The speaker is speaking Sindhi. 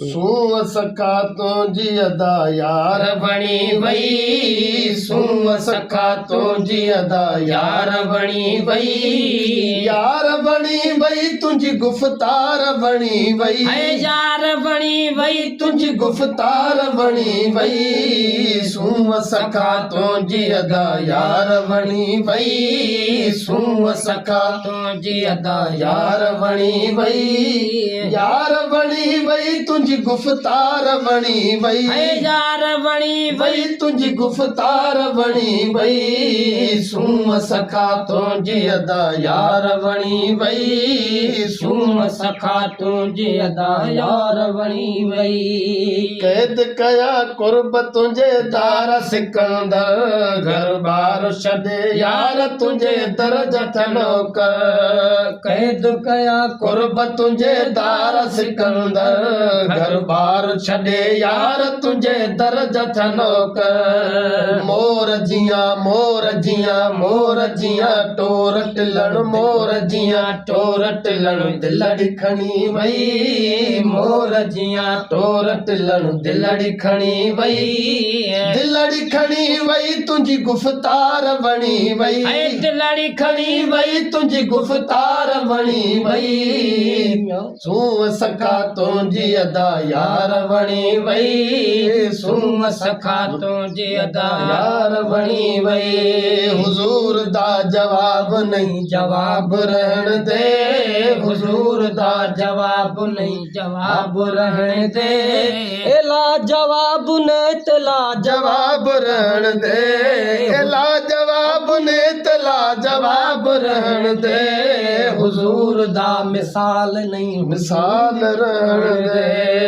سونهن سکا تنهنجي ادا يار وڻي وئي، سونهن سکا تنهنجي ادا يار وڻي وئي. يار وڻي وئي تنهنجي گفتار وڻي وئي. اي يار وڻي وئي تنهنجي گفتار وڻي وئي، سونهن سکا تنهنجي ادا يار وڻي وئي، سونهن سکا تنهنجي ادا يار وڻي وئي. يار وڻي وئي تنهنجي گفتار وڻي وئي. اي يار وڻي وئي تنهنجي گفتار وڻي وئي، سونهن سکا تنهنجي ادا يار وڻي وئي، سونهن سکا تنهنجي ادا يار وڻي وئي. قيد ڪيا قرب تنهنجي دار سڪندر، گهر ٻار ڇڏي يار تنهنجي در جا ٿيا نوڪر. قيد ڪيا قرب تنهنجي دار سڪندر، گهر ٻار ڇڏي يار تنهنجي در جا ٿيا نوڪر. مور جيان مور جيان مور جيان ٽور ٽلڻ، مور جيان ٽور ٽلڻ دلڙي کڻي وئي، مور جيان ٽور ٽلڻ دلڙي کڻي وئي. دلڙي کڻي وئي تنهنجي گفتار وڻي وئي. دلڙي کڻي وئي تنهنجي گفتار وڻي وئي، سونهن سکا تنهنجي ادا يار وڻي وئي، سونهن سکا تنهنجي ادا يار وڻي وئي. حضور دا جواب نہیں جواب رهڻ دي، حضور دا جواب نہیں جواب رهڻ دي. لا جواب نه ته لا جواب رهڻ دي، لا جواب نه ته لا جواب رهڻ دي. حضور دا مثال نہیں مثال رهڻ دي.